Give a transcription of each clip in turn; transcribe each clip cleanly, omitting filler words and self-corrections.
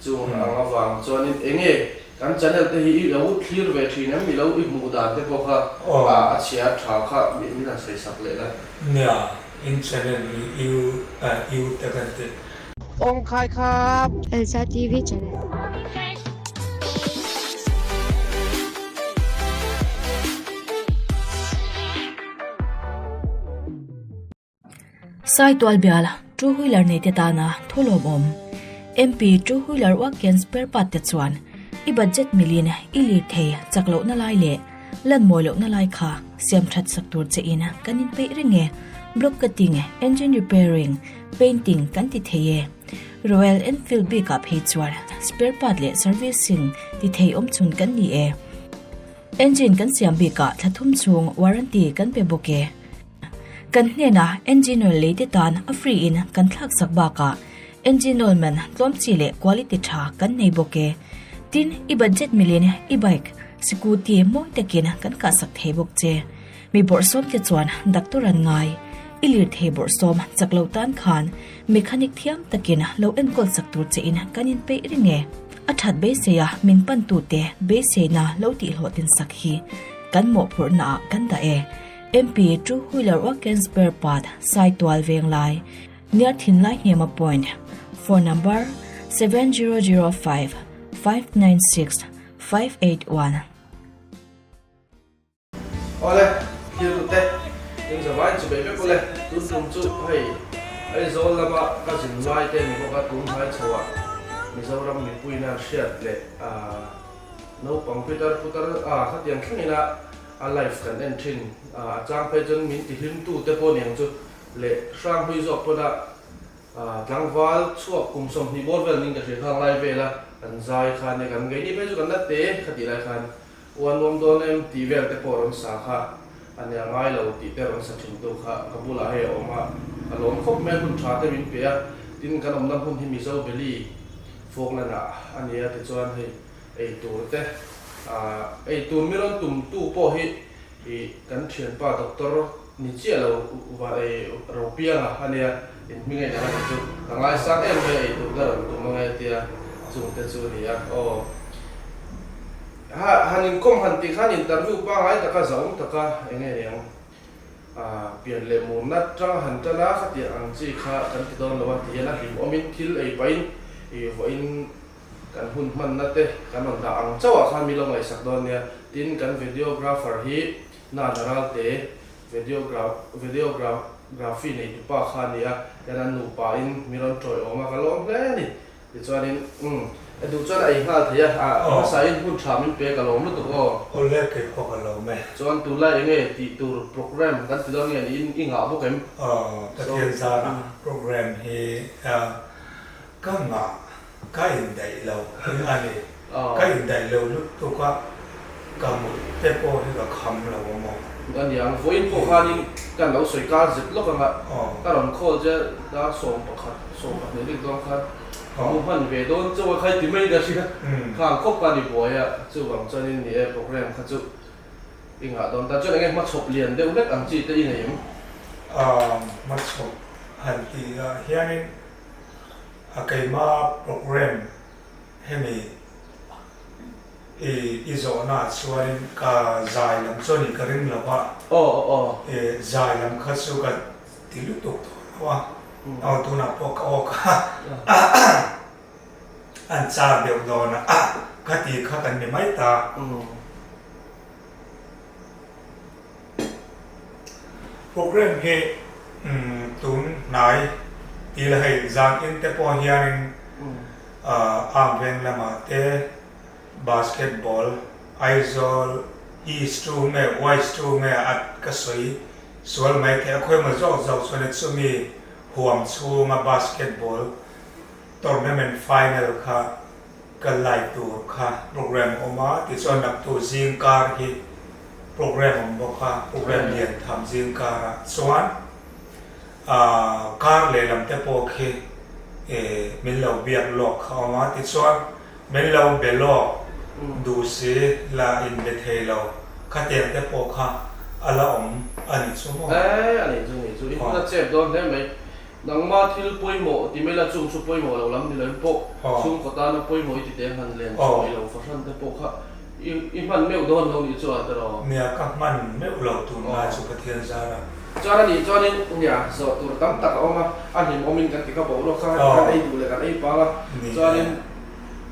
Chung ang avang chuanin enge kan channel te hi i lo thlir ve thin em? I lo i hmuh dan te pawh kha a chhia tha kha min han sawi sak leh la. Nia, in channel hi i u te kan ti. Awng khai khap. Elsa TV channel. Saitual bial two wheeler nei te tana thu lawmawm. MP two wheeler uak kian spare part te chuan i budget milin i lirthei chak lohna lai leh lan mawi lohna lai kha siam that sak tur che in kan inpeih reng e. Block cutting, engine repairing, painting kan ti thei e. Royal Enfield bikah phei chuan spare part leh servicing ti thei awm chhun kan ni e. Engine kan siam bikah thla thum chhung warranty kan pe bawk e. Kan hnenah engine oil lei te tan a free in kan thlak sak bakah engine oil man tlawm chi leh quality tha kan nei bawk e. Tin, i budget milin i bike, scooty mawi takin kan kah sak thei bawk che. Mi bawrhsawm te chuan doctor an ngai. I lirthei bawrhsawm chak lo tan khan mechanic thiam takin lo enkawl sak tur che in kan inpeih reng e. A that beisei a min pan tute beiseina lo tihhlawhtin sak hi kan mawhphurhna ah kan dah e. MP Two Wheeler Walk-in Spare Part Saitual Venglai near Thinlai Hnema Point Phone number 7005 596 581. Awle, thil tute in zavai chu bei vek ule, tun tum chu hei Aizawl lama ka zin lai te ni bawk a, tun hnai chho ah Mizoram mipui nan hriat leh naupang pitar putar khatiang thleng ina A live kan en thin a, a chang phei chuan min ti hlim tu te pawh niang chu leh hrang hui zawk pawn a tlangval chhuak kum 20 bawr vel ning ka hria khang lai vel a kan zai kha nia kan ngeini phei chu kan la te kha tih lai khan u a nuam dawn em tih vel te pawh rawn sa kha a nia ngai lo tih te rawn sa thin tu kha ka bulah hei a awm a ka lawm khawp mai a hun tha te min pe a tin kan awmna hmun hi Mizo Valley Falkland ah a nia tichuan hei Ei tur te, ei tur mi rawn tum tu pawh hi i kan thianpa doctor ni chiah lo va ei ro piang a ania in hming a inang a nih chu ka ngaisang em mai ei tur ka rawn tum ange tia chung te chu a ni a aw ha han inkawm han tih khan interview pangai taka zahawm taka enge niang pian leh murna tang han tan a khatiang ang chi kha kan ti dawn lo a ti hian a hlimawmin thil ei pahin i vawiin Kan hun hmanna te kan rawn dah ang chauh ah khan min lo ngaihsak dawn nia. Tin, kan videographer hi Nana Ralte, videography neitupa kha a ni a, hian an nupa in min rawn tawiawm a, ka lawm hle a ni. Tichuanin, umm, e duh chuan a ei nghal thei a, a hmasa in hun tha min pe ka lawm lutuk aw. Awle kei pawh ka lawm e. Chuan tunlai enge tih tur program kan ti dawn nge niin i ngah bawk em? Aw, Pathian zarah program hi ka ngah. Ka indaih lo hi a ni. Ka indaih lo lutuk a, ka mut te pawh hi ka kham lo a maw? A niang, vawiin pawh khanin kan lo sawi kar zet lawk ang a, ka rawn call che dar 11, 12 rik dawn khan ka mu hman ve dawn chauh a, khai ti mai ka hria, khang khawp kha a ni buai a, chuvang chuanin ni e program kha chu i ngah dawn ta. Chuan enge hmachhawp lian deuh hlek ang chi te i nei em? Hmachhawp han tih ah hianin A keima program hemi i i zawhna ah chuanin ka zai lam chu ani ka ring lo a, i zai lam kha chu ka ti lutuk tawh lo a, aw tunah pawh ka aw kha an char deuh dawn a, ka ti kha kan ni mai ta. Program hi tun hnai ti la hei zan in te pawh hianin arm veng lamah te basketball Aizawl East chu nge West chu nge a ka sawi sual mai thei a khawimaw zawk zawk chuan chumi huam chhunga basketball tournament final kha Kal lai tur kha program a awm a, tichuan naktu zing kar hi program a awm bawk a, program lian tham zing karah chuan aah kar lehlam te pawh khi min lo biak lawk kha a awm a, tichuan min lo be lawk duh si la in be thei lo khatiang te pawh kha a la awm a ni chu maw? E a ni chu ni chu i hmun a chep dawn hle mai. Nangma thil pawimawh ti mai la, chung chu pawimawh lo lam ni loin pawh chhungkaw tana pawimawh i ti teng han len chhuah i lo fahran te pawh kha i hman meuh dawn lo nih chu a tiraw? Nia, ka hman meuh lo tunlai chu Pathian zara. Chuan a nih chuanin nia, zawh tur tam tak a awm a, a hlimawmin kan ti kha boruak kha kan ei duh leh kan ei pang a, chuanin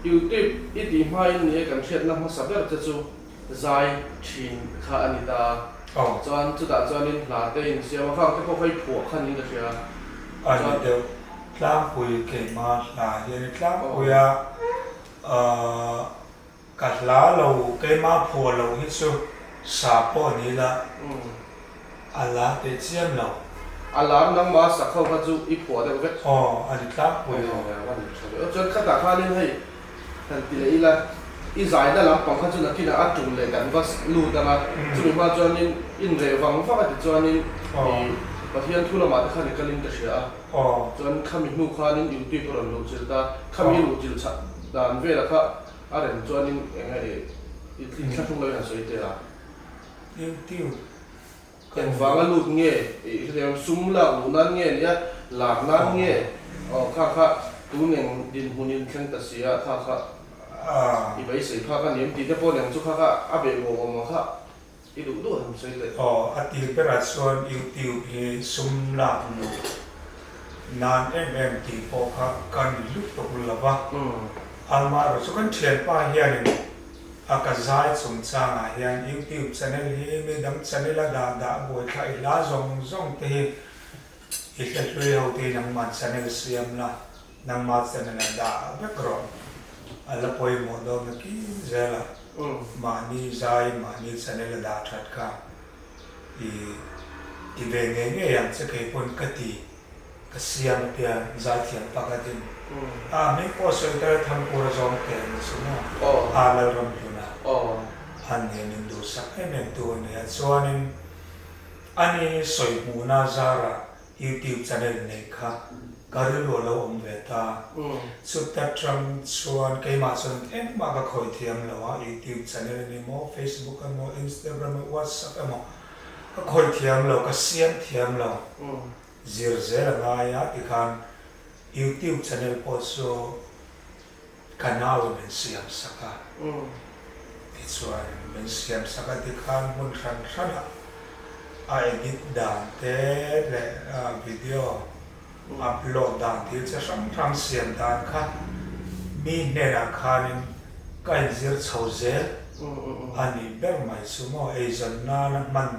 YouTube i tih hmain ni e kan hriatna hmasa ber che chu zai thin kha a ni ta a, chuan chutah chuanin hla te insiam a, khang te pawh kha i phuah kha niin ka hria. A ni deuh, tlangpui keimah hla hi a ni tlangpui a, ka hla lo keimah phuah loh hi chu sa pawh ni la a la teh chiam lo. A lar nangmah sak ho kha chu i phuah deuh vek. Aw, a ni tlangpui aw. A ni tha deuh. Chuan khatah khanin hei Han ti leh ila, i zaina lampang kha chu nakinah a tul leh kan va lut ang a, chumi hma chuanin in reh vang vang a ti chuanin i Pathian thu lamah te khan i kalin ka hria a, chuan khami hnu khanin YouTube a rawn luh chilh ta, khami i luh chilh chah dan velah kha a rem chuanin eng nge i thlahrung lo i han sawi teh a. YouTube Engvanga lut nge i hrethiam sum lak luh nan nge nia lak nan nge aw kha kha tun eng dinhmun in thleng ta si a kha kha i beisei phak a ni em tih te pawh neng chu kha kha a beh bawk awm ang kha i duh duh han sawi teh. Aw a tir berah chuan YouTube hi sum lak luh nan em em tih pawh kha ka ni lutuk lo va, amaherawhchu kan thianpa hianin A ka zai chungchangah hian YouTube channel hi mi dang channel a dah dah buaithla i hla zawng zawng te hi i hre hlui ho te hi nangmah channel siam la, nangmah channel a dah vek rawh. A la pawimawh dawn na kin zel a, mahni zai mahni channel a dah that kha i ti ve ngei ngei ang che kei pawn ka ti. Ka siam a tia zaithiam pakhatin a hming pawh sawi tar a Thangpur a zawng teh ang chu maw a Lalram hluna a nia min duhsak em em tu a nia chuanin ani sawi hmuhna zarah YouTube channel neih kha ka rilru a lo awm ve ta chuta tang chuan keimah chuan engmah ka khawi thiam lo a YouTube channel a ni maw Facebook emaw Instagram emaw WhatsApp emaw ka khawi thiam lo ka siam thiam lo. Zir zel a ngai a tikhan YouTube channel pawh chu ka nauin min siam sak a, tichuan min siam sak a tikhan hmun hran hranah a edit dan te leh video upload dan thil chi hrang hrang siam dan kha mi hnenah khanin ka inzir chho zel a nih ber mai chu maw eizawn nana hman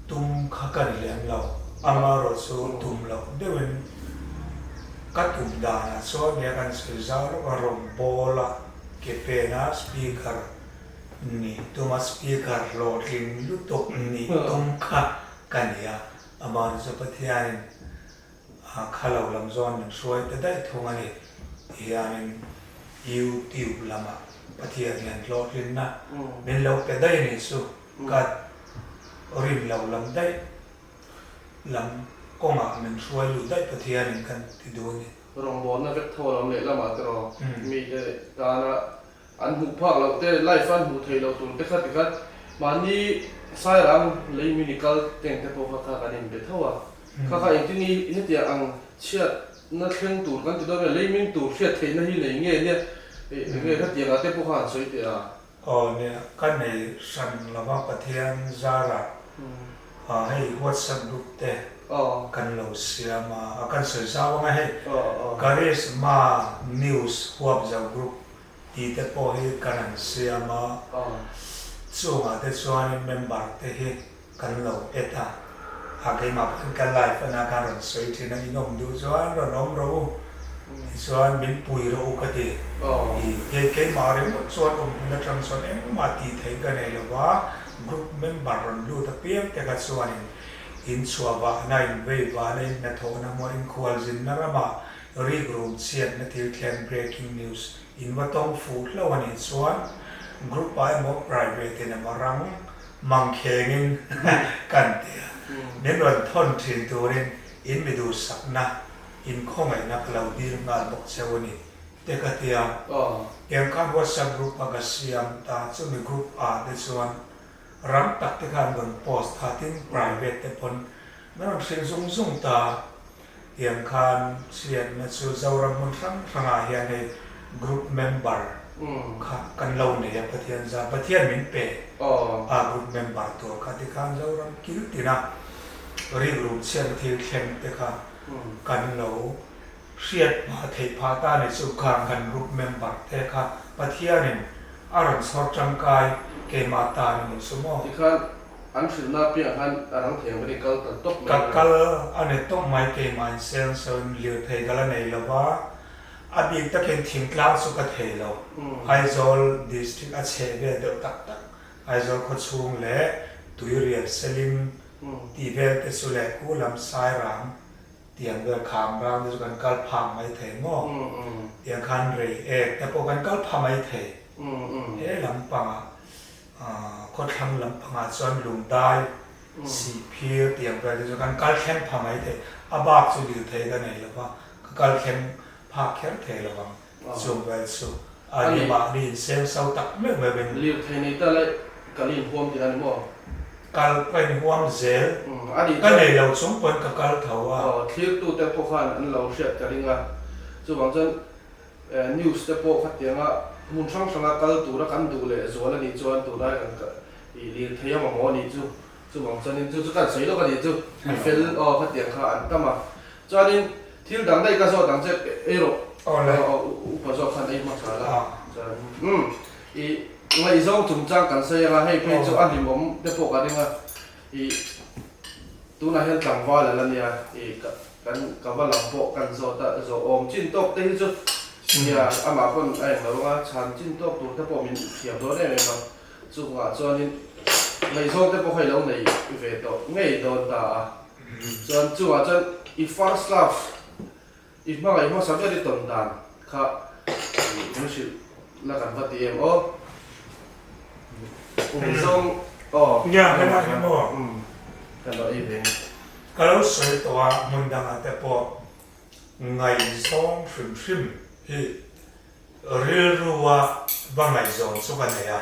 Tum kha ka ni lem lo, amaherawh chu tum loh deuhin ka tum danah chuan nia kan sawi zau lawk a, rawn bawl a, ke pen a speaker nih tum a, speaker hlawhtling lutuk nih tum kha ka ni a, amaherawh chu Pathianin A kha lo lam zawn min hruai ta daih thung a ni ti hianin YouTube lamah Pathian hian hlawhtlinna min lo pe daih a nih chu ka rin lo lam daih lam kawngah min hruai luh daih Pathianin kan ti duh a ni. Rawngbawlna vek tho lam leh lamah te rawh mite tana An hmuh phak loh te, live an hmuh theih loh tur te kha tikhat mahni Sairang lei mini kal teng te pawh kha kha kan inbe tho a. Kha kha engtin i hetiang ang chhiatna thleng tur kan ti dawn nge, lei min tur hriat theihna hi nei nge nia, enge khatiang ah te pawh kha han sawi teh a. Aw nia, ka nei hran lova Pathian zarah hei WhatsApp group te kan lo siam a, a kan sawi zau ang a hei Karizma News huapzo group Tih te pawh hi kan han siam a, chungah te chuanin member te hi kan lo add a, a keimah pawhin ka live ana khan rawn sawi thin a, in awm duh chuan rawn awm rawh u, tichuan min pui rawh u ka ti. I keimah ringawt chuan awm hun atang chuan engmah tih theih ka nei lo va, group member rawn lut apiang te kha chuanin in chhuah vahna, in vei vahna, in hnathawhna hmuah, in khualzinna ramah Rikrum chhiatna thil thleng breaking news in va tawng fuh hlauh a nih chuan group ah emaw private in emaw rang mangkheng in kan ti a, min rawn thawn thin turin in mi duhsakna in khawngaihna ka lo dil nghal bawk cheu a ni te ka ti a. Tiang khan WhatsApp group a ka siam ta chumi group ah te chuan rang tak te khan rawn post kha tin private te pawn min rawn hrilh zung zung ta. Tiang khan hriatna chu Zoram hmun hrang hrangah hian hei group member kha kan lo nei a, Pathian zan Pathian min pe a group member tur kha tikhan Zoram kil tina rikrum chhiatna thil thleng te kha kan lo hriat hma theih phah ta a ni chu khan kan group member te kha Pathianin a rawn chhawr tangkai keimah ta a ni chu maw. Tikhan An hrilhna apiangah khan a rang thei ang ber i kal ta tawp mai Ka kal a ni tawp mai keimah in seng sawn lirthei ka la nei lo va, a bik takin thingtlang chu ka thei lo. Aizawl district a chhe vel deuh tak tak, Aizawl khawchhung leh Tuirial Seling tih vel te chu leh Ku lam Sairang tiang vel kham rang te chu kan kal phak mai thei maw? Tiang khan rei ek te pawh kan kal pha mai thei. He lampangah Khawthlang lampangah chuan lungdai, sihphir tih ang vel te chu kan kal thleng pha mai thei. A bak chu lirthei ka nei lo va, ka kal thleng phak kher thei lo vang. Chung vel chu a ni mahni insem so tak meuh meuh in. Lirthei nei ta lai kal i inhuam tih a ni maw? Kal ka inhuam zel. Ka nei lo chung pawn ka kal tho a. Thlirtute pawh khan an lo hriat ka ring a, chuvang chuan News te pawh khatianga hmun hrang hranga kal tura kan duh leh zual a nih chuan tunlai kan ih lirthei a mamawh a nih chu chuvang chuanin chu chu kan sawi lawk a nih chu mi fel aw khatiang kha an tam a chuanin thil dang daih ka zawt ang che ei rawh aw upa zawk khan ei hmasa la chuan umm ih ngaihzawng chungchang kan sawi anga hei phei chu a hlimawm te pawh ka ring a ih Tunah hian tlangval a la nia i kan ka va lam pawh kan zawt a, zawh awm chin tawk te hi chu nia amah pawn a eng lo anga chhan chin tawk tur te pawh min thiam dawn em em a, chungah chuanin ngaihzawng te pawh kha i lo nei ve tawh ngei dawn ta a, chuan chungah chuan i first love I hmangaih hmasa ber i tawn dan kha min hrilh la kan va ti em aw. Ngaihzawng aw. Nia helai hi maw? Ka lo ei ve nge. Ka lo sawi tawh a hmun dangah te pawh ngaihzawng hrim hrim hi rilrua va ngaihzawn chu ka nei a.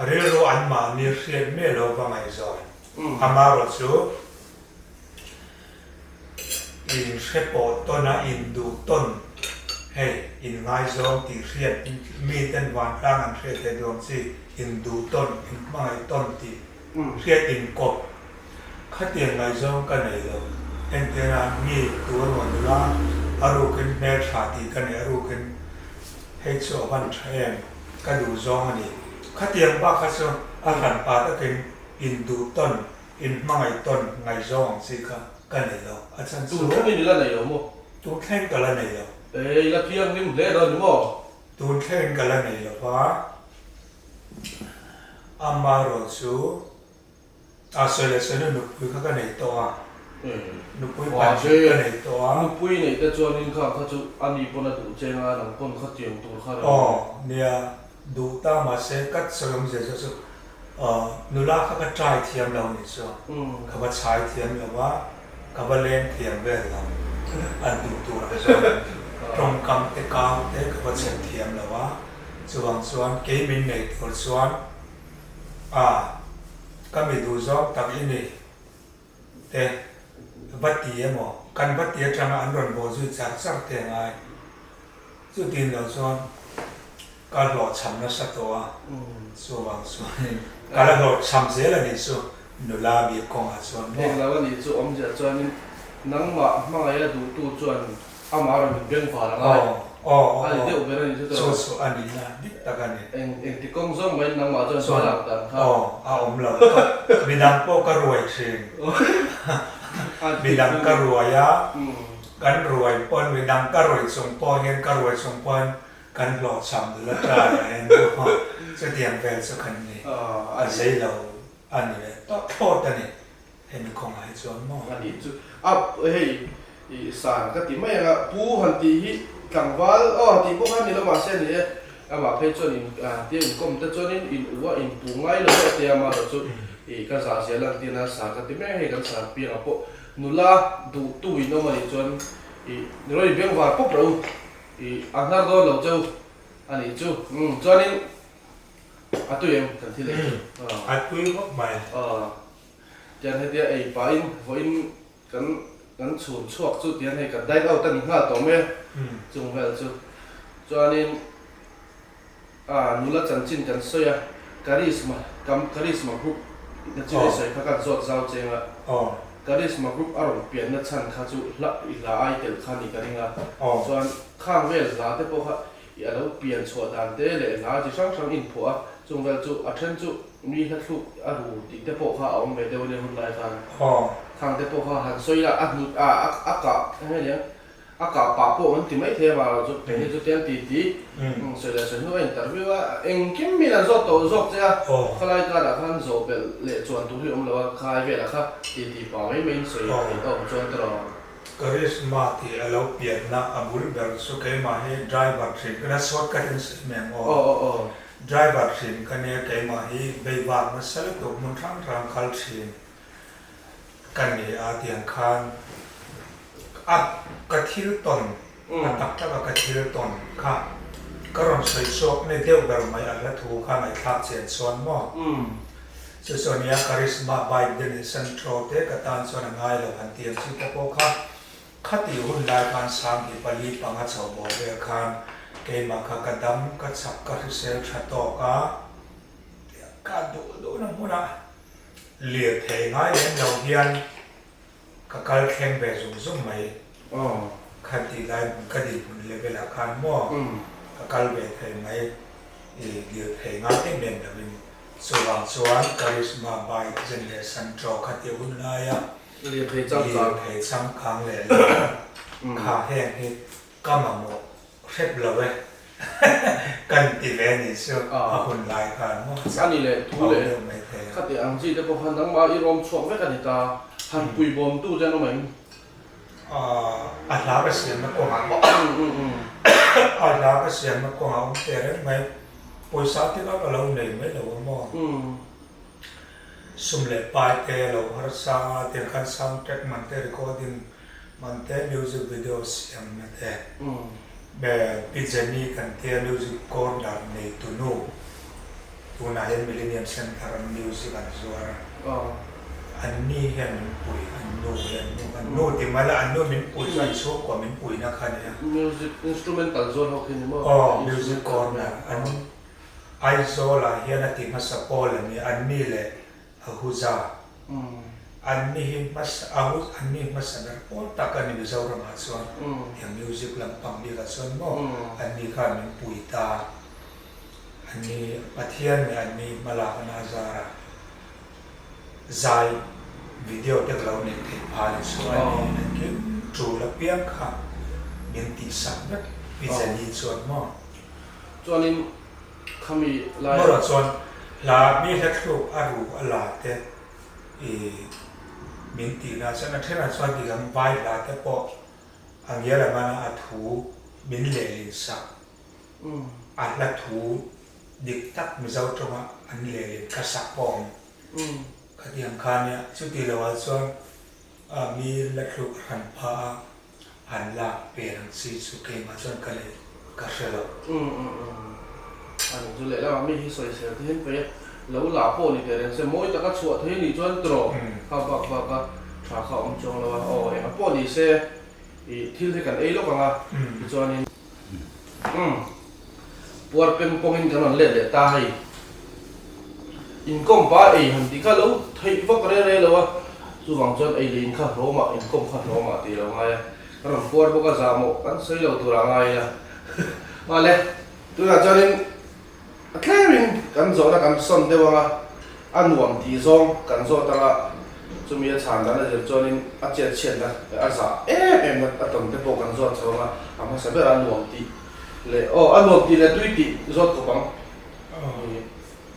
Rilru an mahni hriat miah lo va ngaihzawn. Amaherawh chu in hre pawh tawn a, in duh tawn, hei in ngaizawng tih hriat miten vantlang an hriat theih duh ang chi, in duh tawn, in hmangaih tawn tih hriat inkawp khatiang ngaihzawng ka nei lo. Entirna, mi tu a rawn nula, a rukin hmeltha tih ka nei, a rukin hei chu a van tha em? Ka duh zawng a ni. Khatiang bak kha chu a hran pa takin induh tawn, inhmangaih tawn ngaihzawng ang chi kha ka nei lo. A chhan chu. Tun thlengin i la nei lo maw? Tun thleng ka la nei lo. E, i la thianghlim hle dawn ni maw? Tun thlengin ka la nei lo va. Amaherawh chu. A sawi leh sawi nu nupui kha ka nei tawh a, nupui pahnih ka nei tawh a. Nupui neih te chuanin kha kha chu a ni pawn a duh cheng a, nang pawn kha tiang tur kha reng. Aw nia, duh ta mahse ka sawi awmzia chu chu nula kha ka try thiam lo nih chu, ka va chhai thiam lo a, ka va leng thiam vel lo, an duh tur ang zawng tawngkam te kau te ka va chhem thiam lo a, chuvang chuan kei min nei tur chuan A, ka mi duh zawng tak i ni te va ti emaw, kan va ti atanga an rawn bawh zui char char te a ngai. Chutin lo chuan ka hlawhchham nasa tawh a, chuvang chuanin ka la hlawhchham zel a nih chu nula bik kawngah chuan maw. Englo a nih chu awmzia chuanin nangmah hmangaih a duhtu chuan Amah rawn in beng val a ngai. Aw, A ni deuh ber a ni chu chu chu a nihna dik tak a ni. Eng engti kawng zawng maiin nangmah chuan chuan lak dan kha. Aw, a awm lo tawp. Midang pawh ka ruai thin. Midang ka ruai a, kan ruai pawn midang ka ruih chung pawh hian ka ruai chung pawhin kan hlawhchham nula trai a en maw. Chutiang vel chu kan ni. A zei lo a ni ve tawp thlawt a ni. Hemi kawngah hi chuan maw? A nih chu. A, hei i san ka ti mai ang a, pu han tih hi tlangval aw han tih pawh kha ni lo mahse a ni e, amah phei chuan in tia inkawm te chuanin in u a inpu ngai lo a tia amaherawh chu i ka zah zia lan tina sa ka ti mai a, hei kan san piangah pawh nula duhtu in awm a nih chuan i rawn in bengvar pawp rawh u, i a hnar dawn lo cheu a nih chu. Umm chuanin a tui em kan thil ei chu? A tui khawp mai. Tiang hetia ei pahin vawiin kan Kan chhun chhuak chu tihian hei kan dine out a ni nghal tawh mai a, chung vel chu. Chuanin ah nula chanchin kan sawi a, Karisma kam Karisma group na chu i sawi kha kan zawt zau cheng a, Karisma group a rawn pianna chhan kha chu hla i hla ai telh kha ni ka ring a, chuan khang vel hla te pawh kha i a lo pian chhuah dan te leh hla chi hrang hrang inphuah a, chung vel chu a then chu Mi hla thluk a ru tih te pawh kha a awm ve deuh ania hun lai khan. Khang te pawh kha han sawi la a hnut a a kah eng nge niang a kah pah pawh an ti mai thei a mah erawh chu keini chu tiang ti ti sawi leh sawi hnu a interview a engkim min an zawt tawh zawk che a khalai karah khan zawh belh leh chuan tur hi a awm lo a khalai velah kha ti ti pah mai maiin sawi theih a awm chuan tiraw. Karisma tih a lo pianna a bul ber chu keimah hi driver thin ka la shortcut in sawi mai ang aw. Driver hrim ka nia keimah hi beivak nasa lutuk hmun hrang hrang kal thin ka ni a tiang khan a ka thil tawn a tak tak a ka thil tawn kha ka rawn sawi chhuak ni deuh ber mai a hla thu kha ngaihthlak chian chuan maw chu chu ania Karisma bike te leh Santro te ka tan chuan a ngai lo han ti ang chi te pawh kha Khatih hun lai khan Sanghi pali panga chho bawr vel khan keimah kha ka dam, ka chak, ka hrisel tha tawk a, ka duh duhna hmunah lirthei ngai lem lo hian ka kal thleng ve zung zung mai. Khatih lai hmun ka dinhmun level ah khan maw ka kal ve thei mai, i lirthei ngai em em lovin. Chuvang chuan Karisma bike zen leh Santro khatih hun laia Lirthei changkang. Lirthei changkang leh leh kha heng hi ka mamawh hrep lo e kan ti ve ni chu a hun lai khan maw a ni leh thu leh khati ang chi te pawh khan nangmah i rawm chhuak vek a ni ta han pui bawm tu te an awm em? A hla ka siamna kawngah a hla ka siamna kawngah awm teh reng mai pawisa te kha ka lo nei mai lo a maw? Sum leh pai te lo harsa a, tiang khan sound track man te, recording man te, music video siamna te, Pi Jenny kan tia music corner nei tunu, tunah hian Millennium Centre a music an zuar a, an ni hian min pui, an nu hi an nu, an nu ti mai la, an nu min pui chu an chhungkua min puina kha a nia. Music instrumental zuar ho khi ni maw? Aw, music corner an. Aizawlah hian a ti hmasa pawl a ni, an ni leh Ahuja. An ni hi hmasa, Ahu, an ni hmasa ber pawl tak a ni Mizoramah chuan, tiang music lampang bikah chuan maw, an ni khan min pui ta. An ni, Pathian leh an ni hmalakna a zarah zai video te ka lo neih theih phah ni chu a ni, engkim tul apiang kha min tihsak vek Pi Jenny chuan maw. Chuanin khami lai. Mawrah chuan hla mi hla thluk a ru a la te i min tih na chuan a thenah chuan ti kan vai hla te pawh a ngial a mana a thu min lehlin sak a hla thu dik tak Mizo tawnga an lehlin ka sak pawh awm khatiang kha nia chuti lo ah chuan mi hla thluk a hran phah a. An lak pen ang chi chu keimah chuan ka leh ka hre lo. Umm umm umm. A ni chu lehlamah mi hi sawisel te hian paih a, lo la pawh ni teh reng se mawi taka chhuah thei nih chuan tiraw kha bak bak a tha kha awm chuang lo a, aw engah pawh ni se ih thil hi kan ei lawk ang a tichuanin umm. Puar peng pawngin kan rawn let leh ta hei. Inkawm pa ei han tih kha lo theih vak re re lo a, chuvang chuan ei leh in kha hlawmah inkawm kha hlawmah tih lo ngai a, kan rawn puar bawk a zahmawh kan sawi lo tur a ngai ila. Mahle, tunah chuanin a tlemin kan zawhna kan sawn deuh ang a, a nuam tih zawng kan zawt ang a, chumi a chhan dan a zir chuanin a chet chhiatna a zah em em na a tawn te pawh kan zawt chho ang a, a hmasa ber a nuam tih leh aw a nuam tih leh tui tih zawt khawp ang.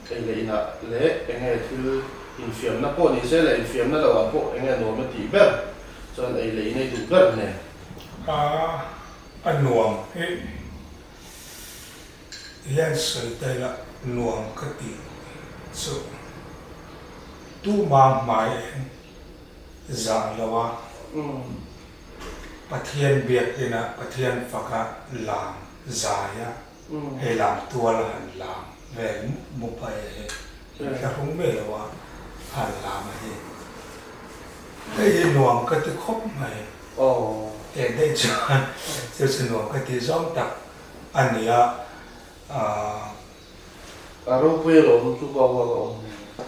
Ei leh inah leh eng nge thil infiamna pawh ni se leh infiamna lo ah pawh eng nge nuam a tih ber chuan ei leh in ei duh ber nen. A a nuam hi hian sawi ta ila nuam ka tih chu tuma hmai eng zah lo a. Pathian biakina Pathian faka lam zai a, hei lam tual a han lam vel mup mup a hei hi thlahrung mai lo a han lam a hi. Hei hi nuam ka ti khawp mai. Teh daih chuan chu chu nuam ka ti zawng tak a ni a. A ropui alawm chu bak bak a awm.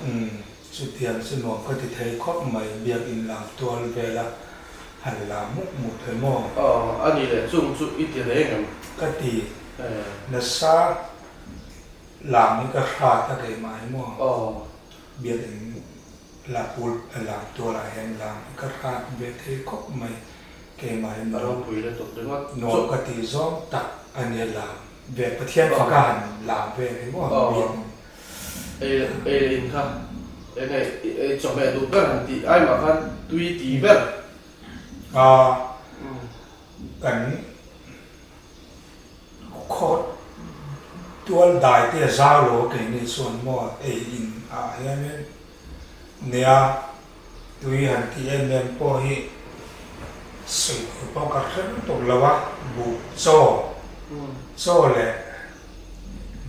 Umm chutiang chu nuam ka ti thei khawp mai biakin lam tual vela han la mup mup he maw? Aw a ni leh chung chu i ti reng em? Ka ti nasa lam hi ka hrat a keimah hi maw? Aw. Biakin la pul lam tualah hian lam hi ka hrat ve thei khawp mai keimah hi A ropui lutuk ringawt. Nuam ka ti zawng tak a nia lam. Ve Pathian faka han lam vel hi maw biak in. Ei ei leh in kha enge ei chawhmeh duh ber han tih ai mah khan tui ti ber. A kan khaw tual dai te a zau lo a keini chuan maw ei in ah hianin nia tui han tih em em pawh hi sawi tur pawh ka hre lutuk lo a, buh chaw, chaw leh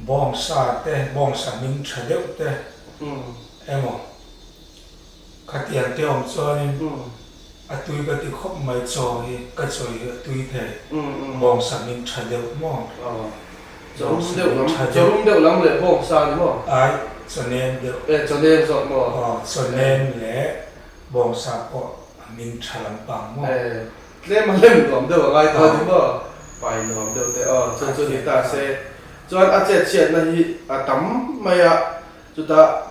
bawngsa te, bawngsa hming tha deuh te emaw khatiang te awm chuanin a tui ka ti khawp mai chaw hi ka chaw hi a tui thei, bawngsa hming tha deuh maw? Chaw rum deuh lam, chaw rum deuh lam leh bawngsa ni maw? Ai, chaw nem deuh. E, chaw nem zawk maw? Aw, chaw nem leh bawngsa pawh a min tha lampang maw? E, tlem a lem nuam deuh a ngai ta ni maw? Pai nuam deuh te aw, chu chu ni ta se. Chuan a chet chhiatna hi a tam mai a, chutah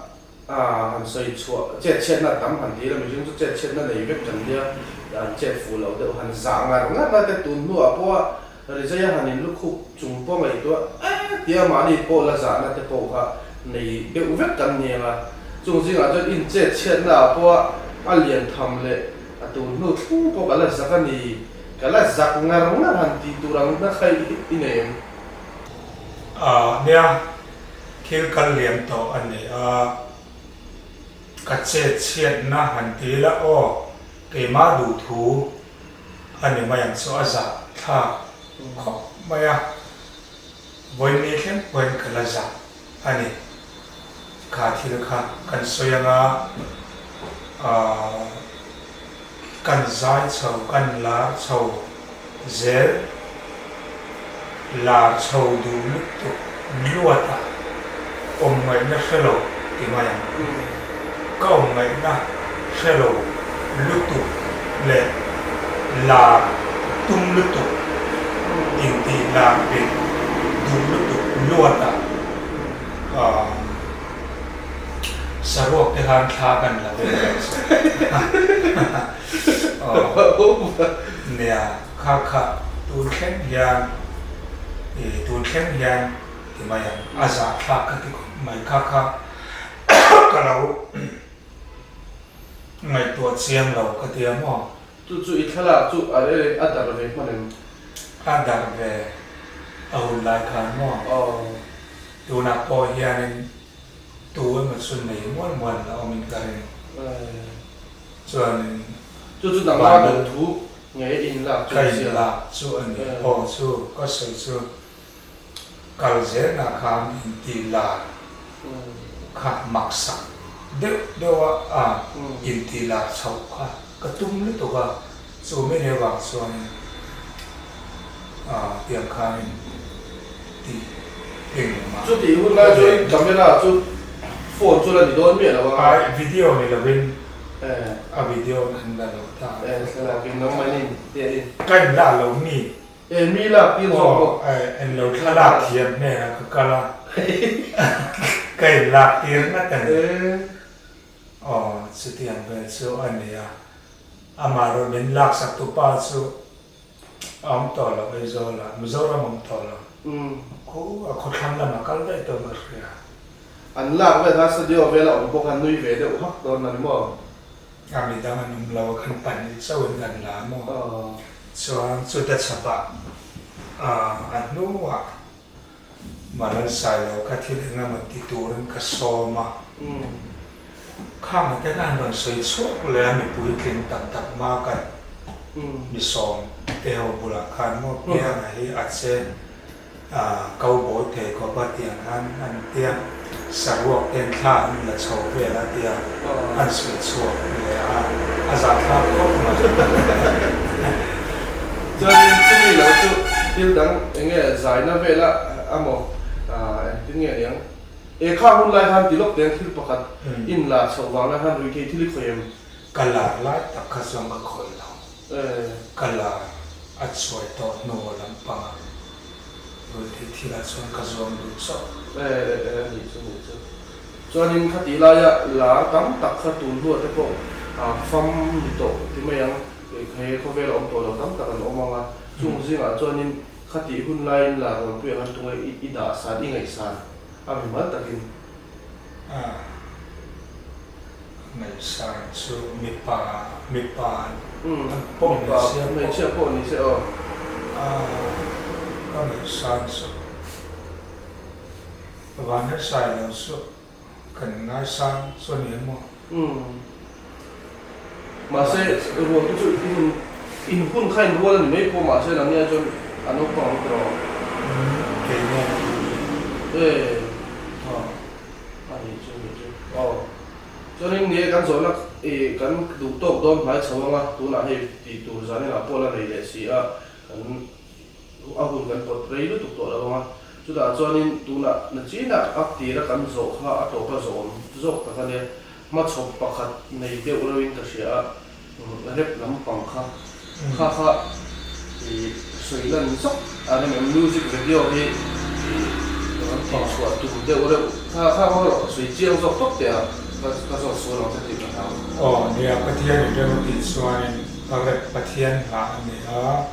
A han sawi chhuah, chet chhiatna tam han ti ila mihring chu chet chhiatna nei vek kan nia, an chet fuh loh deuh han zah ngar ngar na te tun hnuah pawh a Rizai a han in lukhup chung pawh ngaihtuah eh tia mahni pawh la zahna te pawh kha nei deuh vek kan ni ang a, chung zingah chuan in chet chhiatna ah pawh a a lian tham leh a tun hnu thleng pawh ka la zak a ni, ka la zak ngar ngar han tih tur ang na kha i nei em? A nia, Thil kal liam tawh a ni a, ka chet chhiatna han ti ila aw, keimah duh thu a ni mai ang chu a zah thlak khawp mai a, vawiin thleng pawhin ka la zah a ni. Kha thil kha kan sawi anga aah kan zai chho, kan lar chho zel lar chho duh lutuk luat a awm ngaihna hre lo ti mai ang. Ka awm ngaihna hre lo lutuk leh lar tum lutuk intih lar belh duh lutuk luat a Saruak te khan thla kan la vel daih chu. Nia, kha kha tun thleng hian i tun thleng hian ti mai ang, a zahthlak ka ti khawp mai kha kha ka lo ngaihtuah chiang lo ka ti a maw. Chu chu i thlalak chu a rel in a darh ve hman em? A darh ve a hun lai khan maw? Aw. Tunah pawh hianin tu emaw chu nei mual mual la awmin ka ring. Chuanin Chu chu nangmah duh thu nge in lak chu Ka in lak chu a ni. Aw chu ka sawi chu kal zelna khan inti lar kha maksak deuh deuh a inti lar chhoh kha ka tum lutuk a. Chu mi leh vang chuanin tiang khanin tih engmah Chutih hun lai chuan camera chu phone chu la ni dawn miah lo a. Ai video ni lovin a video kan la lo ta. E thlalak in nangmah in te in. Ka in la lo mi. E mi lak tir zawk bawk. Aw en lo thlalak thiam hnenah ka kal a ka in lak tir ngat a ni. Aw chutiang vel chu a ni a. Amah rawh min laksak tu pa chu a awm tawh lo Aizawl ah, Mizoram awm tawh lo. Khu a khawthlang lamah kal daih tawh ka hria. An lak vel kha studio vela awm pawh khan nui ve deuh hak dawn a ni maw? A midang an awm lo a khan pahnih chauhin kan la maw? Chuan chuta chhapah a hnuah Malan Sailo kha thil eng emaw ti turin ka sawm a, khang te khan rawn sawi chhuak leh a mipui tling tak tak hma kan mi sawm te ho bulah khan maw Pianga hi a che cowboy thei khawp a tiang khan an tia saruak ten thla an la chho vel a tia an sawi chhuak leh a. A zahthlak khawp mai. Chuanin chumi lo chu thil dang eng nge zaina vela amaw engtin nge niang? E kha hun lai khan ti lawk teng thil pakhat in la chhoh vang lai khan ruihtheih thil i khawih em? Ka lar lai tak kha chuan ka khawih lo. Ka lar a chuai tawh hnu lampangah ruihtheih thilah chuan ka zuam duh chauh. E e a nih chu nih chu. Chuanin khatih laia lar tam tak kha tun hnuah te pawh fam ni tawh ti mai ang, he khawvela awm tawh lo tam tak an awm ang a, chung zingah chuanin khatih hun laiin lar rawnpui ang an tunge i dah san, i ngaihsan a mimal takin. A ngaihsan chu mipa, mipa pawh ni se pawh. Hmeichhia pawh ni se aw. A ka ngaihsan chu. Van hresai lo chu kan ngaisang chu a ni em maw? Umm. Mahse rual te chu i hun in hun kha in rual a ni mai pawh mahse nang nia chuan a naupang ang tawh. Umm kei nge ka duh ve. E. Aw. A nih chu nih chu. Aw. Chuanin ni e kan zawhna i kan duh tawk dawn hnai chho anga tunah hei tih tur zaninah pawh la nei leh si a kan A hun kan pawt rei lutuk tawh lo ang a, chutah chuanin tunah nachinah a tira kan zawh kha a tawpa zawm zawk tak a nia, hmachhawp pakhat nei deuh reuhin ka hria a, rep lampang kha kha kha ih sawi lan zawk a rem em, music video hi ih kan tihchhuah tum deuh reuh kha kha erawh sawi chiang zawk tawp teh a, ka zawt sual ang che tih ka hlau. Aw nia, Pathianin rem a tih chuanin rep Pathian hlah a ni a.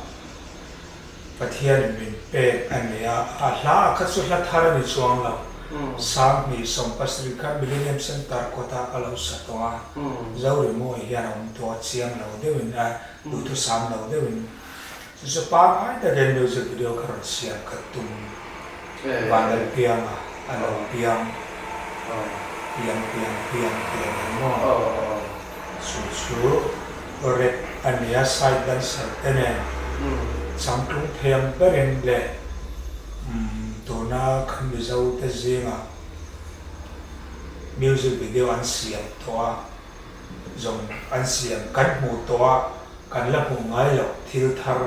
Pathianin min pek a ni a, a hla kha chu hla thar a ni chuang lo. 2017 khan Millennium Centre kawtah ka lo sa tawh a, Zorimawi hian a awm tawh a, chiang lo deuhin a, duhthusam lo deuhin. Chu chu pangngai takin music video ka rawn siam ka tum. Vanlalpianga a lo piang, piang piang piang tih a ni maw? Chu chu rap a nia side dancer te nen changtlung thiam berin leh tuna kan Mizo te zingah music video an siam tawh a, zawng an siam kan hmuh tawh a, kan la hmuh ngai loh thil thar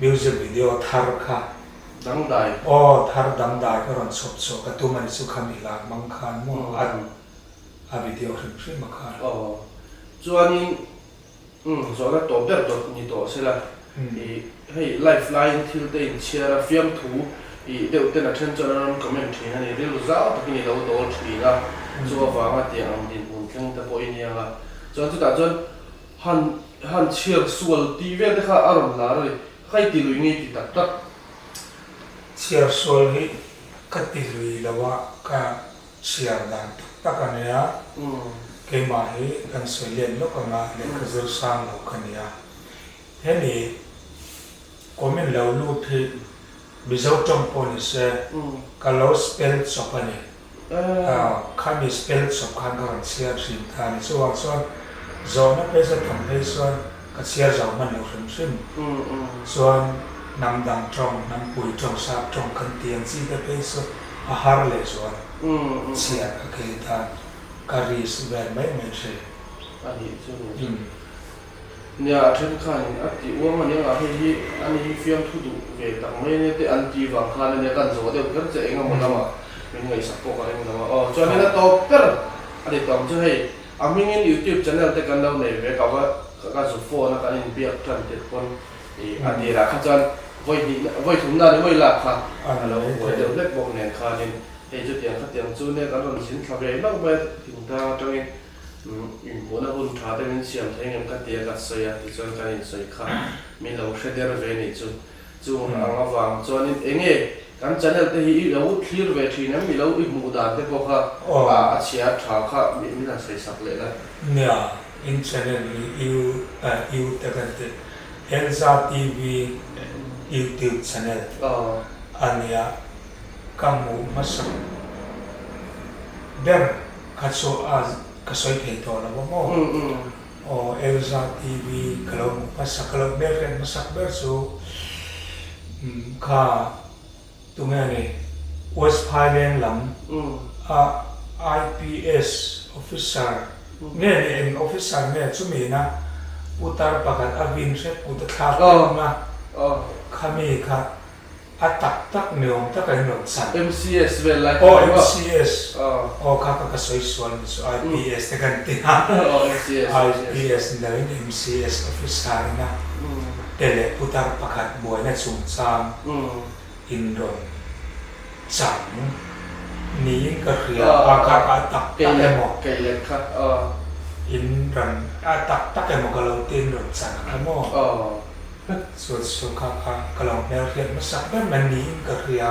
music video thar kha Dangdai. Aw thar dangdai ka rawn chhawp chhuah ka tum a ni chu khami hla hmang khan maw a. A video hrim hrim a kha. Aw. Chuanin umm zawhna tawp ber dawt ni tawh se la, ih hei live laiin thil te in chhiar a, fiamthu ih deuh ten a then chuan an rawn comment thin a ni, rilru zau takin i lo dawl thin a, chu avanga tiang ang dinhmun thleng te pawh i ni ang a, chuan chutah chuan han han chhiar sual tih vel te kha a rawn lar a ni, kha i ti lui ngei ti tak tak. Chhiar sual hi ka ti lui lo a, ka Chhiar dan tak tak a nia, keimah hi kan sawi let lawk anga lehkha zir sang lo ka nia. Hemi comment lo lut hi Mizo tawng pawh ni se ka lo spell chawp a ni. Khami spell chawp khan ka rawn chhiar thin ta a ni. Chuvang chuan zawhna phei chu tam phei chuan ka chhiar zo hman lo hrim hrim. Chuan hnam dang tawng, hnam pui tawng, sap tawng kan ti ang chi te phei chu A har leh zual chhiar ka kei tan ka risk vel mai mai thin. A nih chu ni chu. Nia a then khanin a ti uang a nia ngah hei hi ani hi fiamthu duh ve tak mai ania te an ti vang khan ania kan zawh deuh kher che eng emaw lamah min ngaihsak pawh ka ring lo a aw chuanin a tawp ber a ni tawng chu hei a hmingin youtube channel te kan lo nei ve ka va ka zu phone a kan inbiak tan tirh pawn Ih, a tirah kha chuan vawi hnih, vawi thumna ni mawi lak kha a lo buai deuh hlek bawk nen khanin hei chutiang khatiang chu nia kan rawn zin thla ve hlauh mai a, thingtlang atangin inhmuhna hun tha te min siam thei ngem ka ti a ka sawi a, tichuan kan insawi kha min lo hre der ve nih chu. Chung ang avang chuanin enge kan channel te hi i lo thlir ve thin em, i lo i hmuh dan te pawh kha a chhia tha kha min han sawi sak leh la. Nia, in channel hi U U te kan ti. Elza TV YouTube channel a nia ka hmuh hmasak ber kha chu a ka sawi thei tawh lo a maw? Aw Elza TV ka lo hmuh hmasak ka lo hmelhriat hmasak ber chu kha tunge ni West Phaileng lam a IPS officer. Nge ni eng officer nge chumi na putar pakhat a vin hrep kut a thlak deuh na khami kha a tak tak ni awm tak a in rawn chan. MCS vel lai kha Aw MCS aw kha kha ka sawi sual ni chu IPS te kan ti a IPS ni lo in MCS officer ina te leh putar pakhat buaina chungchang in rawn chang niin ka hria a kha a tak tak emaw in rawn a tak tak emaw ka lo ti in rawn chang a kha maw chu chu kha kha ka lo hmelhriat hmasak ber mai niin ka hria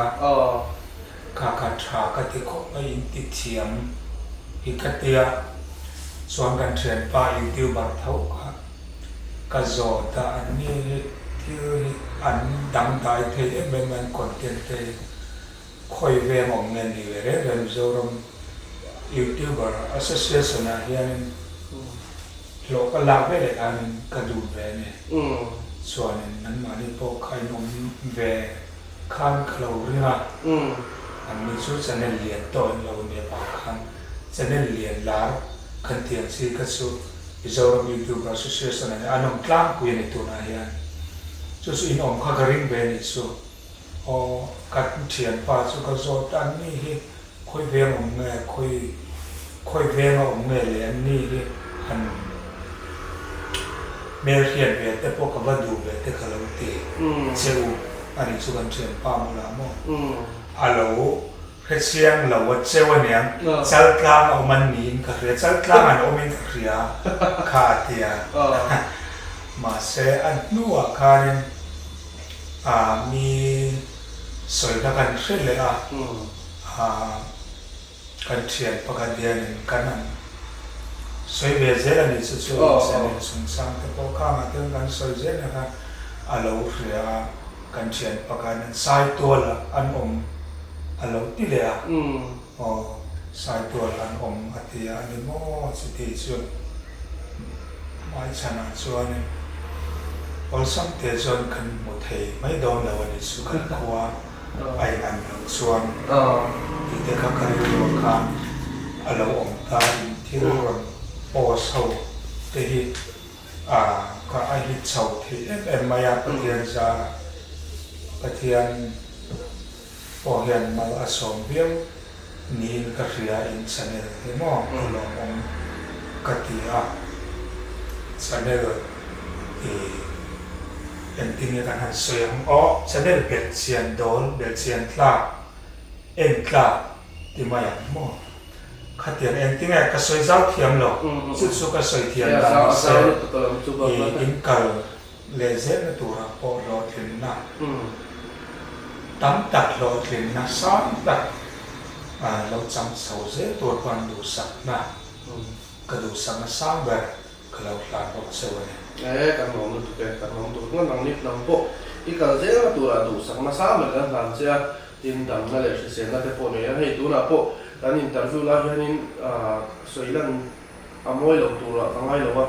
kha kha tha ka ti khawp mai in ti thiam hi ka tia chuan kan thianpa youtuber tho kha. Ka zawt a, an ni hi thil hi an dangdai thei em em an content te hi khawi veng awm nge ni ve reng reng Mizoram Youtuber Association ah hianin hlawh ka lak ve leh khanin ka duh ve a ni. Chuanin anmahni pawh kha in awm ve khan ka lo ring a, anni chu channel lian tawh in lo nia vang khan channel lian lar kan tih ang chi kha chu Mizoram Youtuber Association ah hian an awm tlangpui a ni tunah hian. Chu chu in awm kha ka ring ve a nih chu. Aw ka thianpa chu ka zawt a, anni hi khawi veng awm nge, khawi khawi venga awm nge le anni hi han hmelhriat ve te pawh ka va duh ve te ka lo ti che u a nih chu kan thianpa mawlah maw a lo Hrechiang lo a cheu aniang, Chaltlang a awm an niin ka hria, Chaltlang an awmin ka hria kha a ti a. Mahse a hnuah khanin ah mi sawina kan hre leh a, ah kan thian pakhat hianin kan han sawi ve zel a nih chu chu channel chungchang te pawh khangah te kan sawi zel na kha a lo hria a. Kan thian pakhat an Saitual ah an awm a lo ti leh a, aw Saitual an awm a ti a ni maw chuti chu hmaichhanah chuanin awlsam te chuan kan hmu thei mai dawn lo a ni chu kan khua a in an loh chuan tih te kha ka rilruah khan a lo awm ta in thil rawn post ho te hi A ka a hit chho thei em em mai a, Pathian zara Pathian pawh hian mal a sawm viau niin ka hria in channel hi maw ka lawmawm ka ti a, channel i engtin nge kan han sawi ang aw, channel belhchian dawl, belhchian tlak, en tlak ti mai ang maw. Khatiang engtinge ka sawi zau thiam lo, chu chu ka sawi thiam dan ni se, i in kal leh zelna turah pawh hlawhtlinna tam tak hlawhtlinna sang tak lo chang chho zel tur pawh an duhsakna ka duhsakna sang ber ka lo hlan bawk cheu a ni. E, kan lawm lutuk e, kan lawm tur ngawt ang ni, nang pawh i kal zelna turah duhsakna sang ber kan hlan che a. Tin, damna leh hriselna te pawh nei a, hei tunah pawh kan interview lai hianin sawi lan a mawi lo turah ka ngai lo a,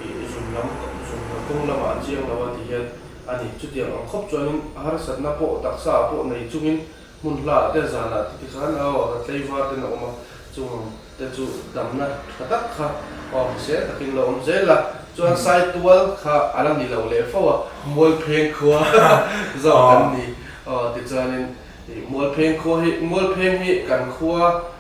ih zun lam zun lam kawng lamah a chiang lo a ti hian a ni. Chutiang ang khawp chuanin harsatna pawh taksa ah pawh nei chungin hmun hla ah te zanah te tikhan aw a tlei var ten a awm a, chung te chu damna tha tak kha aw hrisel takin lo awm zel a, chuan Saitual kha a la ni lo leh fo a, Mualpheng khua zawk kan ni aw tichuanin ih Mualpheng khua hi Mualpheng hi kan khua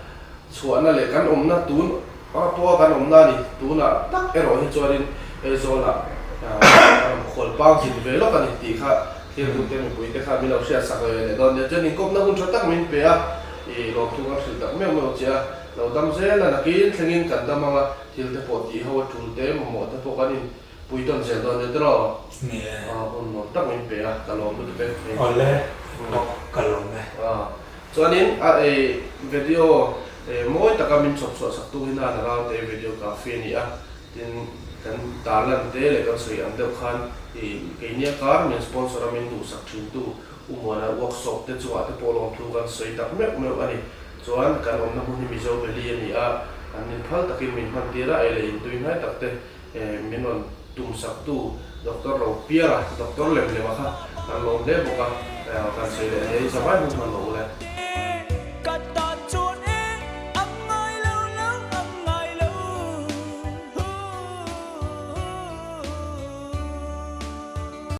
chhuahna leh kan awmna tun a pawha kan awmna a ni tunah tak erawh hi chuanin Aizawlah kan awm khualpang zin ve lawk a ni tih kha thiltute mipuite kha min lo hriatsak ve leh dawn nia chuan inkawpna hun tha tak min pe a. I lawmthu kan hrilh tak meuh meuh che a, lo dam zel a, nakin thlengin kan dam ang a, thil te pawh tih ho a tul te, mamawh te pawh kan in pui tawn zel dawn nia tiraw? Ni e. Aw, hun nuam tak min pe a, ka lawm lutuk e. Awle, ka lawm e. Aw, chuanin a ei video mawi taka min chhawp chhuah sak tu hi Nana Ralte videography a ni a, tin kan tarlan te leh kan sawi ang deuh khan i keinia kar min sponsor a min duhsak thin tu U Muana workshop te chungah te pawh lawmthu kan sawi tak meuh meuh a ni. Chuan kan awmna hmun hi Mizo Valley a ni a, an min phal takin min hman tir a, ei leh intui hnai tak te min rawn tum saktu Doctor Ropiara, Doctor lem lema kha kan lawm hle bawk a, kan sawi leh hle i zavai hun hman rawh u le.